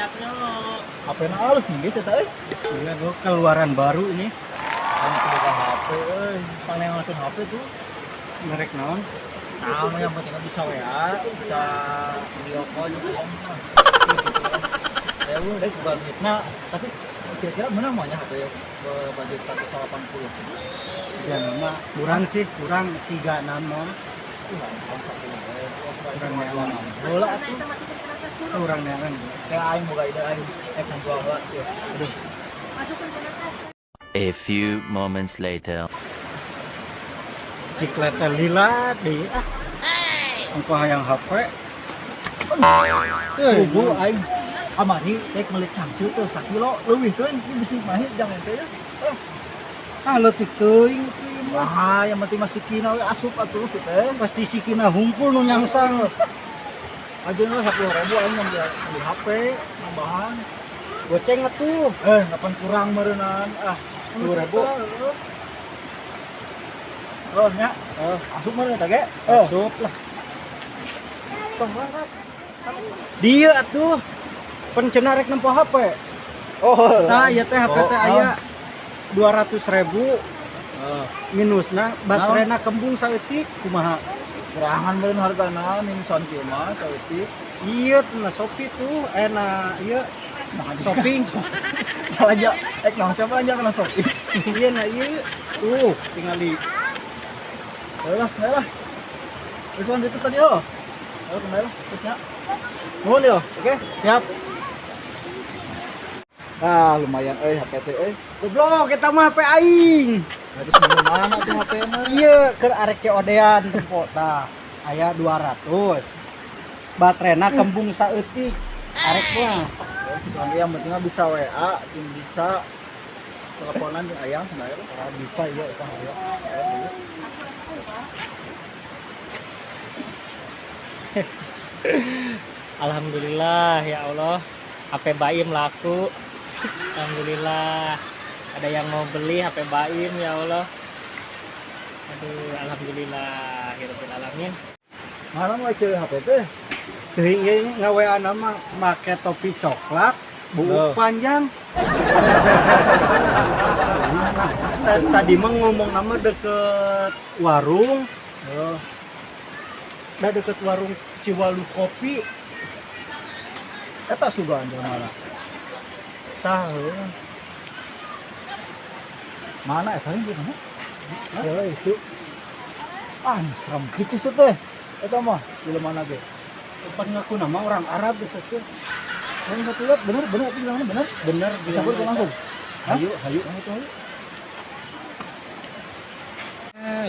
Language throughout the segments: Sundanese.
Siap no. HP na halus nih guys eta euy. Iya, gua keluaran baru ini. Kamu buka HP euy, pangnengkeun HP tuh. Merek naon? Nah, yang penting bisa WA, bisa video call juga ya. Ya udah buka duit. Nah, tapi kira-kira mana maunya HP budget 180? Ya nama kurang sih, kurang siga nama. Kurang neangan. Bola atuh. Kurang neangan. Kayak aing boga ide aing rek jual heula kieu. Aduh. A few moments later. Ciklet teh lila deui ah. Engko hayang HP. Kubu aing kamari rek meuli cangcut tuh sakilo leuwih teuing ieu bisi mahi jangan teh ya. Ah leutik teuing teh mah. Wah, yang penting mah sikina we asup atuh si teh. Pasti sikina hungkul nu nyangsang. Ajeuna 10.000 aing ngambil HP nambahan. Goceng atuh. Kapan kurang meureunnan ah 10.000. Oh nya, asup meureun eta ge. Asup lah. Dieu atuh. Pencena rek nempo HP. Oh. Nah, ieu teh HP teh aya 200.000. Minusna baterena kembung saeutik kumaha? Kurangan meureun hargana minusan kieu mah saeutik. Ieu na Shopee tuh, na ieu shopping. Belanja, naon siapa belanja kana Shopee? Iya na ieu. Tuh, tingali. Lah, lah. Terus itu tadi oh. Ayo kembali lah, terusnya. Nuhun yo, oke? Siap. Ah, lumayan euy HP teh euy. Goblok eta mah HP aing. Nah, terus mana tuh HP na? Iya, keur arek COD-an tempo tah. Aya 200. Baterena kembung saeutik. Arek mah. Ya, yang penting mah bisa WA, jeung bisa teleponan jeung ayang kemarin. Ah, bisa iya eta aya. Alhamdulillah ya Allah, HP Baim laku. Alhamdulillah. Ada yang mau beli HP Baim ya Allah. Aduh, alhamdulillah ya rabbil alamin. Mana mau cewek HP teh? Teuing ieu ngaweana mah make topi coklat, buuk panjang. Tadi mah ngomong nama deket warung. Oh. Dah deket warung Ciwalu Kopi. Eta sugan jelema lah. Tah. Mana eta di mana? Ya itu. Ah, serem gitu sih teh. Eta mah jelema mana ge? Pan ngaku nama orang Arab gitu tuh. Yang satu lihat bener bener itu bilangnya bener. Bener Campur bilangnya. langsung. Hayu, hayu. Itu hayu.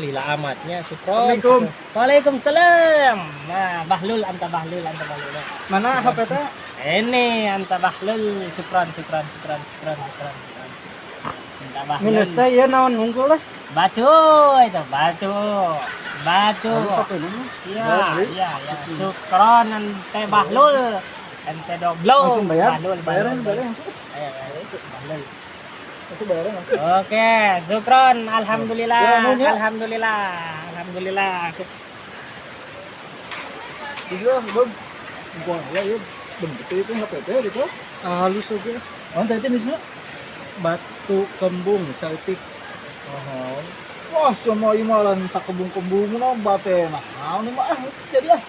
Lila amatnya syukron. Assalamualaikum. Waalaikumsalam. Nah, Bahlul anta Bahlul anta Bahlul. Mana HP teh? Ini anta Bahlul syukron syukron syukron syukron syukron. Anta Bahlul. Minus teh ieu naon unggul lah. Batu itu batu. Batu. Iya, iya, iya. Syukron ante Bahlul. Ente doblo. Langsung bayar. Bahlul, Bayaran, Bahlul. bayaran langsung. Ayo, ayo, Bahlul. Langsung bayaran langsung. Oke, syukron, alhamdulillah, Ya, nuhun ya. alhamdulillah, alhamdulillah. Gitu lah, Bang. Gua ya ieu bener itu HP teh gitu. Halus oge. Oh, tadi misalnya Batu kembung saeutik. Oh. Wah, semua ieu mah lain sakembung-kembung na bate nah. Naon mah ah jadi ah.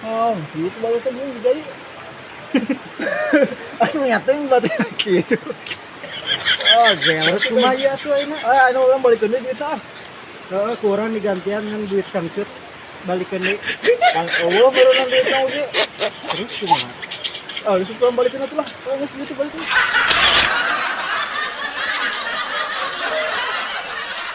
Oh, gitu batu teh belum jadi. Aing nyateun bate gitu. Oh, geus kumaha atuh ayeuna. Ah, anu urang balikeun deui duit ah. Heeh, kurang digantian ngan duit cangcut balikeun deui. Kan eueuh meureunna duitna oge. Terus kumaha? Ah, geus urang balikeun atuh lah. Geus duit balikeun.